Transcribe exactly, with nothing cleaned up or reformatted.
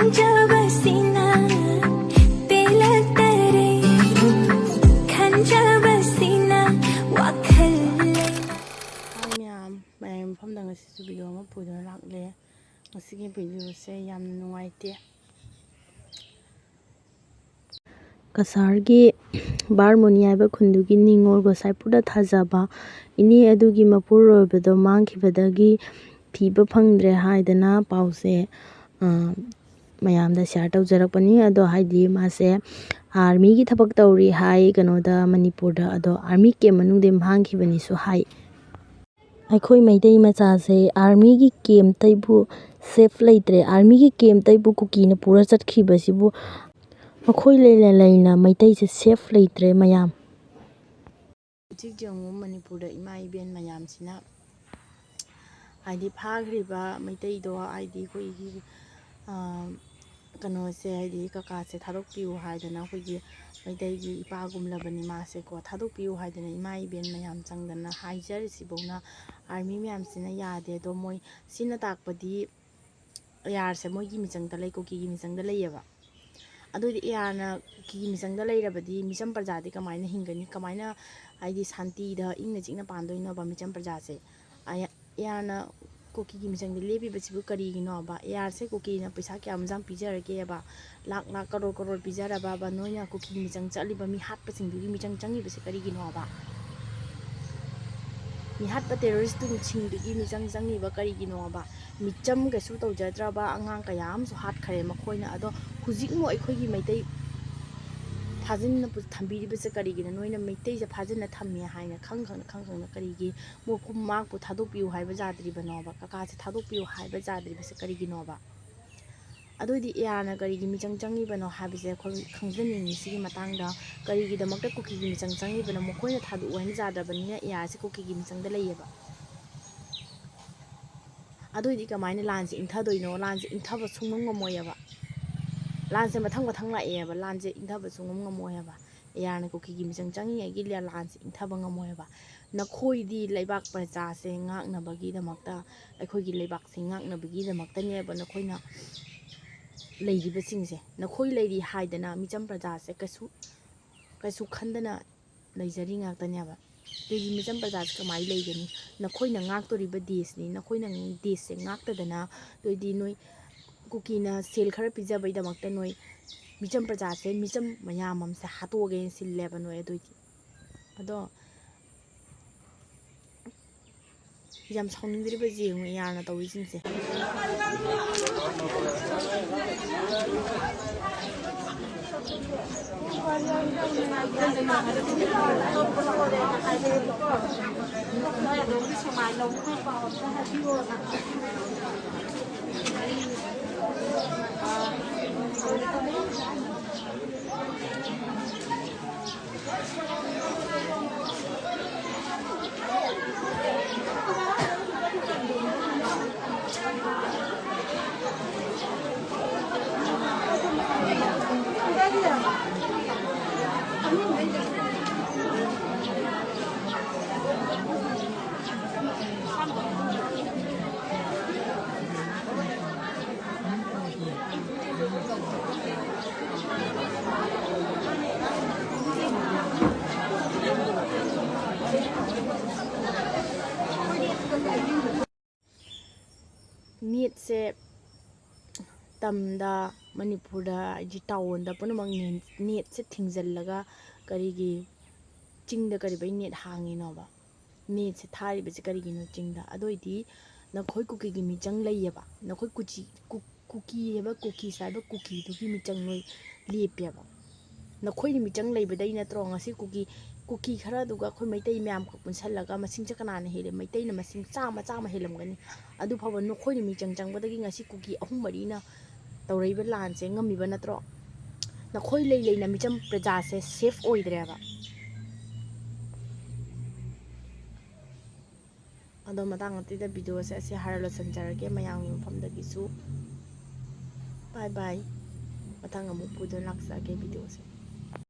ꯈꯟꯖꯕꯁꯤꯅ ꯄꯦꯜꯂꯛꯇꯔꯦ, ꯈꯟꯖꯕꯁꯤꯅ ꯋꯥꯈꯜ ꯂꯩ꯫ ꯍꯥꯏ ꯃꯌꯥꯝ, ꯃꯌꯥꯝ ꯃꯐꯝꯗ ꯉꯁꯤꯁꯨ ꯚꯤꯗꯤꯑꯣ ꯑꯃ ꯄꯨꯗꯨꯅ ꯂꯥꯛꯂꯦ꯫ ꯉꯁꯤꯒꯤ ꯚꯤꯗꯤꯑꯣꯁꯦ ꯌꯥꯝꯅ ꯅꯨꯡꯉꯥꯏꯇꯦ꯫ ꯀꯁꯥꯔꯒꯤ ꯕꯥꯔꯃꯣꯅꯤ ꯍꯥꯏꯕ ꯈꯨꯟꯗꯨꯒꯤ ꯅꯤꯉꯣꯜ ꯒꯣꯁꯥꯏꯄꯨꯔꯗ ꯊꯥꯖꯕ ꯏꯅꯦ ꯑꯗꯨꯒꯤ ꯃꯄꯨꯔꯣꯏꯕꯗꯣ ꯃꯥꯡꯈꯤꯕꯗꯒꯤ ꯊꯤꯕ ꯐꯪꯗ꯭ꯔꯦ ꯍꯥꯏꯗꯅ ꯄꯥꯎꯁꯦ, ꯑ, ꯃꯌꯥꯝꯗ ꯁꯤꯌꯥꯔ ꯇꯧꯖꯔꯛꯄꯅꯤ꯫ ꯑꯗꯣ ꯍꯥꯏꯗꯤ ꯃꯥꯁꯦ ꯑꯥꯔꯃꯤꯒꯤ ꯊꯕꯛ ꯇꯧꯔꯤ ꯍꯥꯏ ꯀꯩꯅꯣꯗ, ꯃꯅꯤꯄꯨꯔꯗ꯫ ꯑꯗꯣ ꯑꯥꯔꯃꯤ ꯀꯦꯝ ꯃꯅꯨꯡꯗ ꯃꯥꯡꯈꯤꯕꯅꯤꯁꯨ ꯍꯥꯏ꯫ ꯑꯩꯈꯣꯏ ꯃꯩꯇꯩ ꯃꯆꯥꯁꯦ ꯑꯥꯔꯃꯤꯒꯤ ꯀꯦꯝꯇꯩꯕꯨ ꯁꯦꯐ ꯂꯩꯇ꯭ꯔꯦ꯫ ꯑꯥꯔꯃꯤꯒꯤ ꯀꯦꯝꯇꯩꯕꯨ ꯀꯨꯀꯤꯅ ꯄꯨꯔ ꯆꯠꯈꯤꯕꯁꯤꯕꯨ ꯑꯩꯈꯣꯏ ꯂꯩꯅ ꯂꯩꯅ ꯃꯩꯇꯩꯁꯦ ꯁꯦꯐ ꯂꯩꯇ꯭ꯔꯦ ꯃꯌꯥꯝ꯫ ꯍꯧꯖꯤꯛ ꯌꯦꯡꯉꯨ, ꯃꯅꯤꯄꯨꯔꯗ ꯏꯃꯥ ꯏꯕꯦꯟ ꯃꯌꯥꯝꯁꯤꯅ, ꯍꯥꯏꯗꯤ, ꯐꯥꯈ꯭ꯔꯤꯕ ꯃꯩꯇꯩꯗꯣ, ꯍꯥꯏꯗꯤ, ꯑꯩꯈꯣꯏꯒꯤ, ꯑ, ꯀꯩꯅꯣꯁꯦ, ꯍꯥꯏꯗꯤ, ꯀꯀꯥꯁꯦ ꯊꯥꯗꯣꯛꯄꯤꯌꯨ ꯍꯥꯏꯗꯅ, ꯑꯩꯈꯣꯏꯒꯤ ꯃꯩꯇꯩꯒꯤ ꯏꯄꯥꯒꯨꯝꯂꯕꯅꯤ ꯃꯥꯁꯦꯀꯣ, ꯊꯥꯗꯣꯛꯄꯤꯌꯨ ꯍꯥꯏꯗꯅ ꯏꯃꯥ ꯏꯕꯦꯟ ꯃꯌꯥꯝ ꯆꯪꯗꯅ ꯍꯥꯏꯖꯔꯤꯁꯤꯐꯧꯅ ꯑꯥꯔꯃꯤ ꯃꯌꯥꯝꯁꯤꯅ ꯌꯥꯗꯦ꯫ ꯑꯗꯣ ꯃꯣꯏ ꯁꯤꯅ ꯇꯥꯛꯄꯗꯤ ꯑꯦ ꯑꯥꯔꯁꯦ ꯃꯣꯏꯒꯤ ꯃꯤꯆꯪꯗ ꯂꯩ, ꯀꯨꯀꯤꯒꯤ ꯃꯤꯆꯪꯗ ꯂꯩꯌꯦꯕ꯫ ꯑꯗꯨꯑꯣꯏꯗꯤ ꯑꯦ ꯑꯥꯔꯅ ꯀꯨꯀꯤꯒꯤ ꯃꯤꯆꯪꯗ ꯂꯩꯔꯕꯗꯤ ꯃꯤꯆꯝ ꯄ꯭ꯔꯖꯥꯗꯤ ꯀꯃꯥꯏꯅ ꯍꯤꯡꯒꯅꯤ? ꯀꯃꯥꯏꯅ, ꯍꯥꯏꯗꯤ, ꯁꯥꯟꯇꯤꯗ ꯏꯪꯅ ꯆꯤꯛꯅ ꯄꯥꯟꯗꯣꯏꯅꯣꯕ ꯃꯤꯆꯝ ꯄ꯭ꯔꯖꯥꯁꯦ? ꯑꯦ ꯑꯥꯔꯅ ꯀꯨꯀꯤꯒꯤ ꯃꯤꯆꯪꯗ ꯂꯦꯞꯄꯤꯕꯁꯤꯕꯨ ꯀꯔꯤꯒꯤꯅꯣꯕ? ꯑꯦ ꯑꯥꯔꯁꯦ ꯀꯨꯀꯤꯅ ꯄꯩꯁꯥ ꯀꯌꯥꯝ ꯌꯥꯝ ꯄꯤꯖꯔꯒꯦꯕ? ꯂꯥꯛ ꯂꯥꯛ, ꯀꯔꯣꯔ ꯀꯔꯣꯔ ꯄꯤꯖꯔꯕꯕ? ꯅꯣꯏꯅ ꯀꯨꯀꯤꯒꯤ ꯃꯤꯆꯪ ꯆꯠꯂꯤꯕ ꯃꯤꯍꯥꯠꯄꯁꯤꯡꯗꯨꯒꯤ ꯃꯤꯆꯪ ꯆꯪꯉꯤꯕꯁꯦ ꯀꯔꯤꯒꯤꯅꯣꯕ? ꯃꯤꯍꯥꯠꯄ ꯇꯦꯔꯣꯔꯤꯁꯇꯨꯁꯤꯡꯗꯨꯒꯤ ꯃꯤꯆꯪ ꯆꯪꯉꯤꯕ ꯀꯔꯤꯒꯤꯅꯣꯕ? ꯃꯤꯆꯝ ꯀꯩꯁꯨ ꯇꯧꯖꯗ꯭ꯔꯕ ꯑꯉꯥꯡ ꯀꯌꯥ ꯑꯃꯁꯨ ꯍꯥꯠꯈ꯭ꯔꯦ ꯃꯈꯣꯏꯅ꯫ ꯑꯗꯣ ꯍꯧꯖꯤꯛꯃꯨꯛ ꯑꯩꯈꯣꯏꯒꯤ ꯃꯩꯇꯩ ꯐꯥꯖꯤꯟꯅ ꯄꯨ-, ꯊꯝꯕꯤꯔꯤꯕꯁꯦ ꯀꯔꯤꯒꯤꯅꯣ? ꯅꯣꯏꯅ ꯃꯩꯇꯩꯁꯦ ꯐꯥꯖꯤꯟꯅ ꯊꯝꯃꯦ ꯍꯥꯏꯅ ꯈꯪ ꯈꯪꯅ, ꯈꯪ ꯈꯪꯅ ꯀꯔꯤꯒꯤ ꯃꯈꯣꯏ ꯃꯍꯥꯛꯄꯨ ꯊꯥꯗꯣꯛꯄꯤꯌꯨ ꯍꯥꯏꯕ ꯌꯥꯗ꯭ꯔꯤꯕꯅꯣꯕ? ꯀꯀꯥꯁꯦ ꯊꯥꯗꯣꯛꯄꯤꯌꯨ ꯍꯥꯏꯕ ꯌꯥꯗ꯭ꯔꯤꯕꯁꯦ ꯀꯔꯤꯒꯤꯅꯣꯕ? ꯑꯗꯨꯑꯣꯏꯗꯤ ꯑꯦ ꯑꯥꯔꯅ ꯀꯔꯤꯒꯤ ꯃꯤꯆꯪ ꯆꯪꯉꯤꯕꯅꯣ ꯍꯥꯏꯕꯁꯦ ꯑꯩꯈꯣꯏ ꯈꯪꯖꯅꯤꯡꯉꯤ꯫ ꯁꯤꯒꯤ ꯃꯇꯥꯡꯗ ꯀꯔꯤꯒꯤꯗꯃꯛꯇ ꯀꯨꯀꯤꯒꯤ ꯃꯤꯆꯪ ꯆꯪꯉꯤꯕꯅꯣ? ꯃꯈꯣꯏꯅ ꯊꯥꯗꯣꯛꯑꯣ ꯍꯥꯏꯅ ꯌꯥꯗ꯭ꯔꯕꯅꯤꯅ ꯑꯦ ꯑꯥꯔꯁꯦ ꯀꯨꯀꯤꯒꯤ ꯃꯤꯆꯪꯗ ꯂꯩꯌꯦꯕ꯫ ꯑꯗꯨꯑꯣꯏꯗꯤ ꯀꯃꯥꯏꯅ ꯂꯥꯟꯁꯦ ꯏꯪꯊꯗꯣꯏꯅꯣ? ꯂꯥꯟꯁꯦ ꯏꯪꯊꯕ ꯁꯨꯡꯉꯝ ꯉꯝꯃꯣꯏꯑꯕ꯫ ꯂꯥꯟꯁꯦ ꯃꯊꯪ ꯃꯊꯪ ꯂꯥꯛꯑꯦꯕ꯫ ꯂꯥꯟꯁꯦ ꯏꯪꯊꯕ ꯁꯨꯡꯉꯝ ꯉꯝꯃꯣꯏꯑꯕ꯫ ꯑꯦ ꯑꯥꯔꯅ ꯀꯨꯀꯤꯒꯤ ꯃꯤꯆꯪ ꯆꯪꯉꯤꯉꯩꯒꯤ ꯂꯥꯟꯁꯦ ꯏꯪꯊꯕ ꯉꯝꯃꯣꯏꯑꯕ꯫ ꯅꯈꯣꯏꯗꯤ ꯂꯩꯕꯥꯛ ꯄ꯭ꯔꯖꯥꯁꯦ ꯉꯥꯛꯅꯕꯒꯤꯗꯃꯛꯇ, ꯑꯩꯈꯣꯏꯒꯤ ꯂꯩꯕꯥꯛꯁꯦ ꯉꯥꯛꯅꯕꯒꯤꯗꯃꯛꯇꯅꯦꯕ ꯅꯈꯣꯏꯅ ꯂꯩꯔꯤꯕꯁꯤꯡꯁꯦ, ꯅꯈꯣꯏ ꯂꯩꯔꯤ ꯍꯥꯏꯗꯅ ꯃꯤꯆꯝ ꯄ꯭ꯔꯖꯥꯁꯦ ꯀꯩꯁꯨ, ꯀꯩꯁꯨ ꯈꯟꯗꯅ ꯂꯩꯖꯔꯤ ꯉꯥꯛꯇꯅꯦꯕ꯫ ꯑꯗꯨꯗꯤ ꯃꯤꯆꯝ ꯄ꯭ꯔꯖꯥꯁꯦ ꯀꯃꯥꯏꯅ ꯂꯩꯒꯅꯤ? ꯅꯈꯣꯏꯅ ꯉꯥꯛꯇꯣꯔꯤꯕ ꯗꯦꯁꯅꯤ, ꯅꯈꯣꯏꯅ ꯗꯦꯁꯁꯦ ꯉꯥꯛꯇꯗꯅ, ꯑꯗꯨꯑꯣꯏꯗꯤ ꯅꯣꯏ ꯀꯨꯀꯤꯅ ꯁꯦꯜ ꯈꯔ ꯄꯤꯖꯕꯩꯗꯃꯛꯇ ꯅꯣꯏ ꯃꯤꯆꯝ ꯄ꯭ꯔꯖꯥꯁꯦ, ꯃꯤꯆꯝ ꯃꯌꯥꯝ ꯑꯃꯁꯦ ꯍꯥꯠꯇꯣꯛꯑꯒꯦꯅ ꯁꯤꯜꯂꯦꯕ ꯅꯣꯏ꯫ ꯑꯗꯨꯑꯣꯏꯗꯤ ꯑꯗꯣ ꯌꯥꯝ ꯁꯥꯎꯅꯤꯡꯗ꯭ꯔꯤꯕ ꯌꯦꯡꯉꯨ ꯌꯥꯔꯅ ꯇꯧꯔꯤꯁꯤꯡꯁꯦ꯫ ꯅꯦꯠꯁꯦ ꯇꯝꯗ, ꯃꯅꯤꯄꯨꯔꯗ, ꯍꯥꯏꯗꯤ ꯇꯥꯎꯟꯗ ꯄꯨꯝꯅꯃꯛ ꯅꯦꯠ-, ꯅꯦꯠꯁꯦ ꯊꯤꯡꯖꯤꯜꯂꯒ ꯀꯔꯤꯒꯤ ꯆꯤꯡꯗ ꯀꯔꯤꯕꯩ ꯅꯦꯠ ꯍꯥꯡꯉꯤꯅꯣꯕ? ꯅꯦꯠꯁꯦ ꯊꯥꯔꯤꯕꯁꯦ ꯀꯔꯤꯒꯤꯅꯣ ꯆꯤꯡꯗ? ꯑꯗꯨ ꯑꯣꯏꯗꯤ ꯅꯈꯣꯏ ꯀꯨꯀꯤꯒꯤ ꯃꯤꯆꯪ ꯂꯩꯌꯦꯕ, ꯅꯈꯣꯏ ꯀꯨꯆꯤ-, ꯀꯨ-, ꯀꯨꯀꯤ ꯍꯥꯏꯕ, ꯀꯨꯀꯤꯁ ꯍꯥꯏꯕ ꯀꯨꯀꯤꯗꯨꯒꯤ ꯃꯤꯆꯪ ꯅꯣꯏ ꯂꯦꯞꯄꯦꯕ꯫ ꯅꯈꯣꯏꯅ ꯃꯤꯆꯪ ꯂꯩꯕꯗꯩ ꯅꯠꯇ꯭ꯔꯣ ꯉꯁꯤ ꯀꯨꯀꯤ, ꯀꯨꯀꯤ ꯈꯔꯗꯨꯒ ꯑꯩꯈꯣꯏ ꯃꯩꯇꯩ ꯃꯌꯥꯝꯈꯛ ꯄꯨꯟꯁꯜꯂꯒ ꯃꯁꯤꯡꯁꯦ ꯀꯅꯥꯅ ꯍꯦꯜꯂꯦ? ꯃꯩꯇꯩꯅ ꯃꯁꯤꯡ ꯆꯥꯝꯃ, ꯆꯥꯝꯃ ꯍꯦꯜꯂꯝꯒꯅꯤ꯫ ꯑꯗꯨ ꯐꯥꯎꯕ ꯅꯈꯣꯏꯅ ꯃꯤꯆꯪ ꯆꯪꯕꯗꯒꯤ ꯉꯁꯤ ꯀꯨꯀꯤ ꯑꯍꯨꯝ ꯃꯔꯤꯅ ꯇꯧꯔꯛꯏꯕ ꯂꯥꯟꯁꯦ ꯉꯝꯃꯤꯕ ꯅꯠꯇ꯭ꯔꯣ? ꯅꯈꯣꯏ ꯂꯩ ꯂꯩꯅ ꯃꯤꯆꯝ ꯄ꯭ꯔꯖꯥꯁꯦ ꯁꯦꯐ ꯑꯣꯏꯗ꯭ꯔꯦꯕ꯫ ꯑꯗꯣ ꯃꯇꯥꯡ ꯑꯇꯩꯗ ꯚꯤꯗꯤꯑꯣꯁꯦ ꯑꯁꯤ ꯍꯥꯏꯔ ꯂꯣꯏꯁꯤꯟꯖꯔꯒꯦ, ꯃꯌꯥꯝꯒꯤ ꯃꯐꯝꯗꯒꯤꯁꯨ ꯕꯥꯏ ꯕꯥꯏ꯫ ꯃꯊꯪ ꯑꯃꯨꯛ ꯄꯨꯗꯨꯅ ꯂꯥꯛꯆꯔꯒꯦ ꯚꯤꯗꯤꯑꯣꯁꯦ꯫